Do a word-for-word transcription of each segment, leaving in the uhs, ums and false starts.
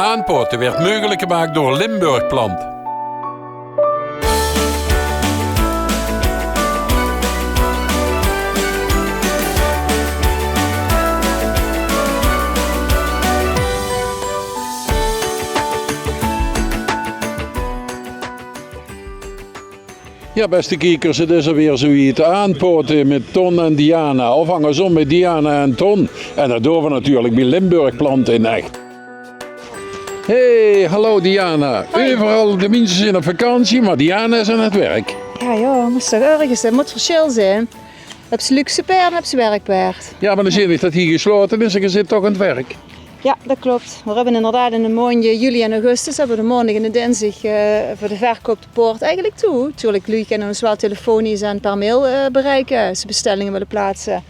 Aanpote werd meugelik gemaak door Limburg Plant. Ja, beste kiekers, het is alweer zoe wied. Aanpote mit Ton en Diana. Of angersóm, mit Diana en Ton. En det doon v'r natuurlik bie Limburg Plant in Ech. Hey, hallo Diana. Hoi. Euveral de minse zeen op vakantie, mer Diana is aan het werk. Ja, ja, mós toch örges, hè. Mót versjil zeen. Höbs se luxe paerd, höbs se werkpaerd. Ja, mer dan zeen ich det hie geslaote is en ge zit toch aan het werk. Ja, det klop. V'r höbbe inderdaad in de maonde juli en augustus höbbe v'r de maondig en de dinsdig, eh, veur de verkoup de poort eigelik toe. Natuurlik, luuj kinne ós waal telefonisch en per mail, eh, bereike es ze bestellinge wille plaatse.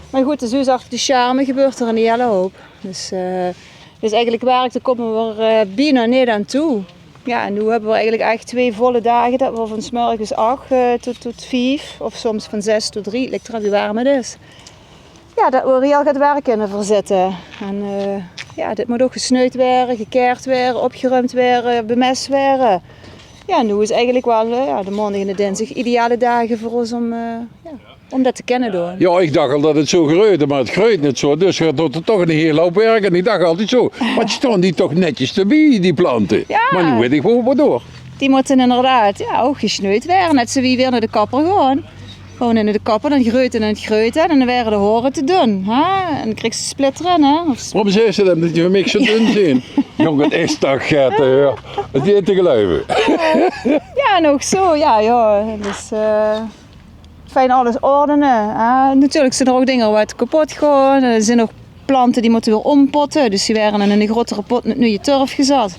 Mer good, dus achter de scherme gebeurt d'r ein hiel houp. Dus, eh, dus eigelik werk, dao kómme v'r, eh, bienao neet aan toe. Ja, en noe höbbe v'r eigelik ech twee volle daag det v'r van 's mörges ach, eh, tot, tot vief of soms van zes tot drie, ligk d'raan wie werm het is. Ja, det v'r hie al get werk kinne verzitte. En, eh, ja, dit mót ouch gesneud waere, gekaerd waere, opgeruump waere, bemes waere. Ja, noe is eigelik waal, eh, ja, de maondig en de dinsdig ideale daag veur ós óm, eh, ja, óm det te kinne doon. Ja, ich dach al det het zoe greujde, mer het greujt neet zoe. Dus det is toch ein hiel houp werk. En ich dach altied zoe, waat staon die toch netjes d'rbie, die plante. Ja. Mer noe weit ich waal waodoor. Die mótte inderdaad, ja, ouch gesneud waere. Net zoe wie weer nao de kapper gaon. Gewoon in de kapper, dan greujt en dan greujt en dan waere de haore te dun, hè? En dan kriegs se splitteren, hè? Of... Waorom zaes se dan det die van mich zoe dun zeen? Jóng, het is toch get, hè? Het is neet te geluive. Ja, en ouch zoe, ja, ja. Dus, eh, fijn alles ordene, hè? Natuurlik zeen d'r ouch dinger waat kepot gaon. D'r zeen ouch plante die mótte v'r weer ómpotte. Dus die waere in ein grotere pot mit nuuj turf gezat.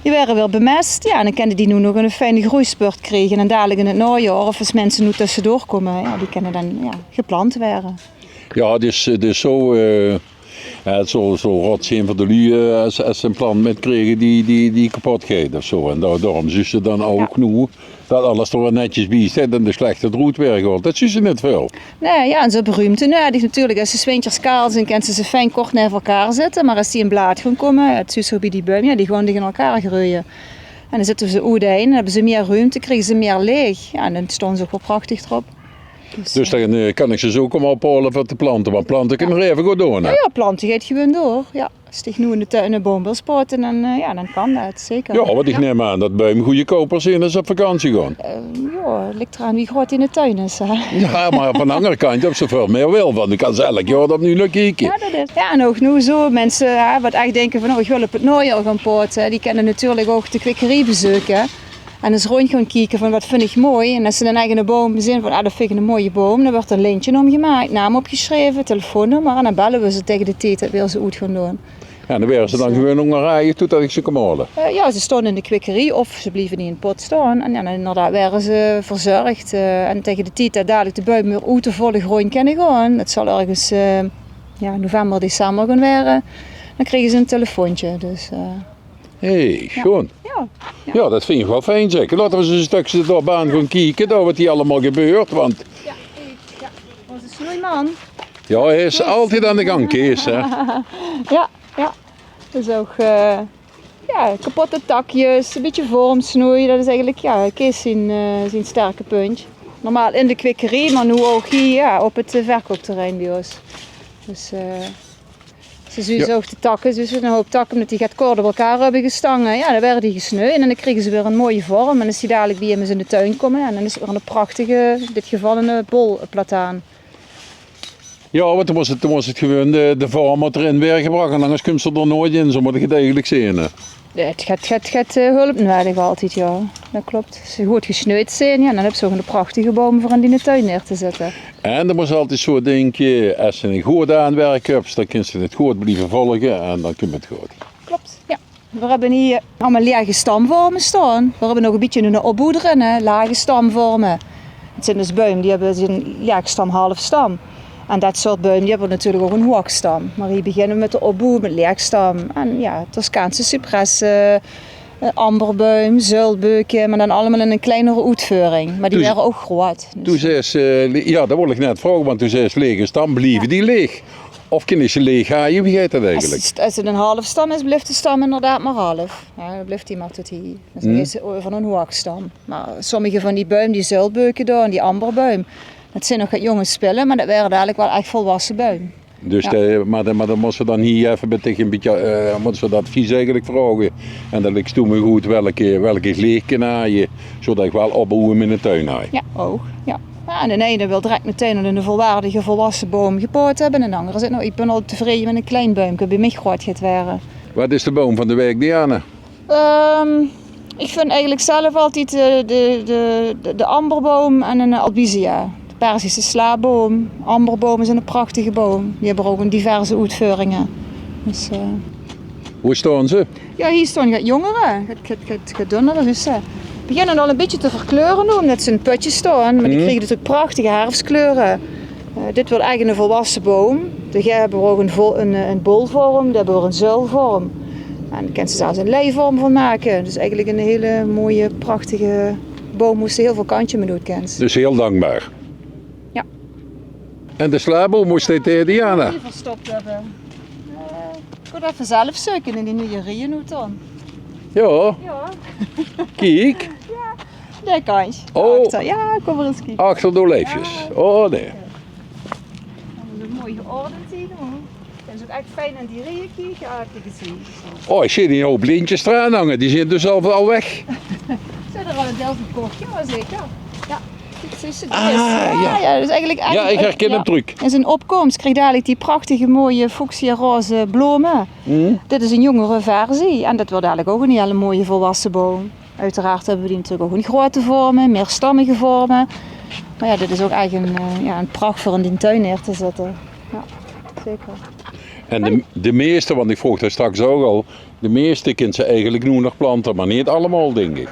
Die waere weer bemes. Ja, en dan kinne die noe nog ein fijn groeispurt kriege. En dadelik in het naojaor, of es minse noe tössedoor kómme, ja, die kinne dan, ja, geplant waere. Ja, het is, het is zoe, eh, ja, het zou, zou rot zeen veur de luuj, eh, es, es ze ein plant mitkriege die, die, die kepot geit of zoe. En dao-, daorom zuus se dan ouch noe det alles d'r weer netjes bie steit en de slechte d'roet waere gehaold. Det zuus se neet väöl. Nae, ja, en ze höbbe ruumte nudig natuurlik. Es ze 's winters kaal zeen, kins se ze fijn kort naeve-ein zitte. Mer es die in blaad gaon kómme, ja, det zuus se ouch bie die buim, ja, die gaon dich in-ein greuje. En dan zitte v'r ze oetein, dan höbbe ze mier ruumte, kriege ze mier leech. Ja, en dan staon ze ouch waal prachtig d'rop. Dus, eh, dan, eh, kan ich ze zoe kómme ophaole veur te plante. Want plante kinne v'r effe good doon, hè? Ja, ja, plante geit gewoon door, ja. Es dich noe in de tuin eine boum wils pote, dan, eh, ja, dan kan det, zeker. Ja, want ich num aan det buim goojekouper zeen es ze op vakantie gaon. Eh, ja, ligk d'raan wie groeat diene tuin is, hè. Ja, mer van de anger kantj höbs se väöl mier waal van. Dan kins se elk jaor opnuuj nao kieke. Ja, det is. Ja, en ouch noe zoe, minse, hè, waat ech dinke van, oh, ich wil op het naojaor gaon pote, die kinne natuurlik ouch de kwikkerie bezeuke. En ins róndj gaon kieke van, waat vinj ich mooi? En es ze dan ech eine boum zeen van, ah, det vinj ich eine mooie boum, dan wuuert ein lintje ómgemaak, naam opgesjreve, telefoonnummer, en dan belle v'r ze taege de tied det v'r ze oet gaon doon. Ja, dan waere ze dan gewoon óngerhaje toedet ich ze kóm haole. Eh, ja, ze staon in de kwikkerie of ze blieve in ein pot staon. En ja, dan inderdaad waere ze verzörg. Eh, en taege de tied det dadelik de buim weer oet de volle gróndj kinne gaon, det zal örges, eh, ja, november, december gaon waere, dan kriege ze ein telefoontje. Dus, eh, Hé, ja, sjoon. Ja, ja. Ja, det vinj ich waal fijn, zeg. Laote v'r ins ein stökske dao bie gaon kieke, dao waat hie allemaol gebeurt, want... Ja, ich, ja, ózze snoeiman. Ja, hae is altied aan de gang, Kees, hè? Ja, ja. Det is ouch, eh, ja, kepotte takjes, ein bietje vormsnoei. Det is eigelik, ja, Kees zien, eh, zien sterke puntj. Normaal in de kwikkerie, mer noe ouch hie, ja, op het, eh, verkoupterrein bie ós. Dus, eh, Ze zuus ouch de takke, zuus se, eine houp takke, ómdet die get kort op-ein höbbe gestange. Ja, dan waere die gesneuje en dan kriege ze weer ein mooie vorm. En es die dadelik bie emes in de tuin kómme, ja, dan is het weer eine prachtige, in dit geval eine bolplataan. Ja, want dan mós het, dan mós het gewoon de, de vorm mót d'rin waere gebrach en angers kums se d'r noeats in, zoe mót ich het eigelik zeen, hè. Ja, het geit, geit, geit, eh, hulp nuuedig altied, ja. Det klop. Es ze good gesneud zeen, ja, dan höbs se ouch eine prachtige boum veur in diene tuin neer te zitte. En dan mós se altied zoe dinke, es se ein good aanwerk höbs, dan kins se het good blieve volge en dan kump het good. Klop, ja. V'r höbbe hie allemaol laege stamvorme staon. V'r höbbe nog ein bietje eine opboew d'rin, hè, laege stamvorme. Het zeen dus buim die höbbe, zeen laeg stam, haof stam. En det soort buim, die höbbe natuurlik ouch ein hoeag stam. Mer hie beginne v'r mit de opboew, mit laeg stam. En ja, Toscaanse cipresse, eh, amberbuim, zuilbeuke, mer dan allemaol in ein kleinere oetveuring. Mer die waere ouch groeat. Dus toen zaes se, eh, ja, det wól ich net vraoge, want toen zaes se laege stam, blieve die laeg? Of kinne ze leeg haaie? Wie geit dat eigelik? Es 't, es 't 'nen halfstam is, blief de stam inderdaad mer half. Jao, dan blief die mer tot hie. Dus dan is 't euver 'nen hoeagstam. Mer sommige van die buim, die zuilbeuke dao, en die amberbuim, dat zeen nog get jónge spille, mer dat waere dalik waal ech volwasse buim. Dus de, mer de, mer dan mós se dan hie effe bie dich e bietje, eh, mós se dat vies eigelik vraoge. En dan liks doe mich oet welke, welke ich leeg kin haaie, zodat ich waal opbouwe mit 'ne tuin haaj. Jao, ouch. Jao. Jao, en d'n eine wil direk metein al 'ne volwaardige, volwasse boum gepaot höbbe. En d'n angere zit nog, ich bön al tevreje mit e klein buimke, bie mich groot geit waere. Wat is de boum van de waek, Diana? Ehm, ich vind eigelik zelf altied de, de, de, de, de amberboum en 'n albizia. De Perzische slaapboum, amberboum is 'ne prachtige boum. Die höbbe ouch in diverse oetveuringe. Dus, eh, Wo staon ze? Jao, hie staon get jóngere, get, get, get, get dönnere, dus, eh, beginne al e bietje te verkleure noe, ómdet ze in pötjes staon. Mer die kriege natuurlik prachtige herfskleure. Eh, dit weurt eigelik 'ne volwasse boum. Die höbbe ouch 'n vol-, 'n, eh, 'n bolvorm, die höbbe ouch 'n zuilvorm. En dao kins se zelfs 'n leivorm van make. Dus eigelik 'n hiel mooie, prachtige boum, wo se hiel väöl kantjes mit oet kins. Dus hiel dankbaar. Jao. En de slaapboum, wo steit dae, Diana? Die verstop höbbe. Eh, ich mót effe zelf zeuke in die nuuj rieje noe dan. Jao. Jao. Kiek. Jao, dao kantj. Oh. Achter. Jao, kóm mer ins kieke. Achter de olijfjes. Jao. Oh, nae. Allemaol mooi geordend hie, huur. Det is ouch ech fijn aan die rieje kieke. Jao, kiek ins hie. Oh, ich zeen hie 'n houp lintjes d'raan hange. Die zeen dus al, al weg. Zeen d'r al 'n deil verkoch? Jao, zeker. Jao. Kiek, zuus se, dit is, ah, jao, jao, det is eigelik, jao, eigelik, ich herkin 'm trök. In zien opkóms krieg dalik die prachtige, mooie fuchsia-roze blome. Dit is 'n jóngere versie en det weurt dalik ouch 'n hiel mooie volwasse boum. Oeteraard höbbe v'r die natuurlik ouch in grote vorme, meerstammige vorme. Mer jao, dit is ouch ech 'n, eh, jao, 'n prach veur in dien tuin neer te zitte. Jao, zeker. En de, de meeste, want ich vroog dao straks ouch al, de meeste kins se eigelik noe nog plante, mer neet allemaol, dink ich.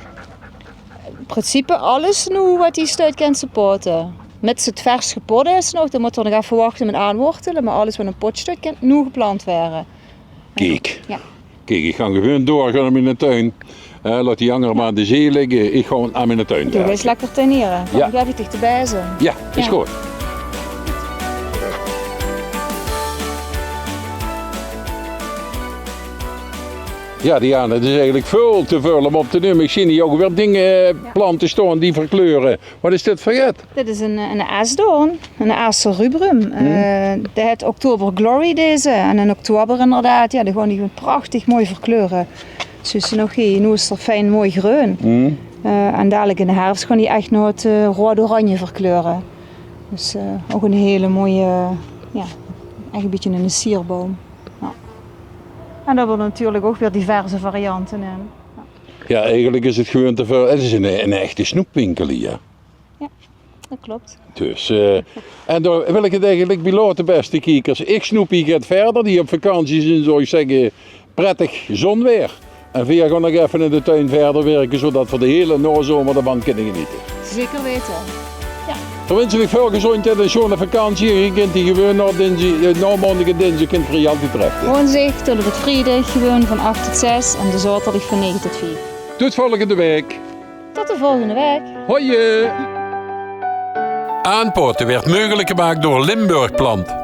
In principe alles noe wat hie steit kins se pote. Mits 't vers gepot is nog, dan mót 'r nog effe wachte mit aanwortele, mer alles wat in pot steit, kin noe geplant waere. Kiek. Jao. Kiek, ich gaon gewoon doorgaon mit miene tuin. Eh, laot die angere mer aan de zeej ligke. Ich gaon aan miene tuin wirke. Doe geis lekker tuiniere. Dan gaef ich dich de bezem. Jao, is good. Jao, Diana, 't is eigelik väöl te väöl óm op te numme. Ich zeen hie ouch weer dinger, eh, plante staon die verkleure. Wat is dit veur get? Dit is 'n, 'n aasdoorn, 'n Acer rubrum. Eh, dae haet Oktober Glory, deze. En in oktober inderdaad, jao, die gaon die gewoon prachtig mooi verkleure. Zuus se nog hie, noe is 'r fijn mooi greun. Eh, en dalik in de herfs gaon die ech nao 't, eh, roead-oranje verkleure. Dus, eh, ouch 'n hiel mooie, jao, ech e bietje 'ne sierboum. Jao. En dao höbbe v'r natuurlik ouch weer diverse variante in. Jao, eigelik is 't gewoon te väöl. 't Is 'n, 'n echte snoepwinkel hie. Jao, det klop. Dus, eh, en dao wil ich 't eigelik bie laote, bèste kiekers. Ich snoep hie get wiejer. Die op vakantie zeen, zou ich zègke, prettig zónweer. En veer gaon nog effe in de tuin wiejer wirke, zodat veer de hiele naozomer d'rvan kinne genete. Zeker weite. Jao. Dan wins ich uch väöl gezóndjheid en sjoon vakantie. En geer kint hie gewoon nao dinsdig, eh, nao maondig en dinsdig kint geer hie altied treffe. Woonsdig tot en mit vriedig gewoon van ach tot zes en de zaoterdig van nege tot vief. Tot volgende waek. Tot de volgende waek. Hoi! Aanpaote weurt meugelik gemaak door Limburg Plant.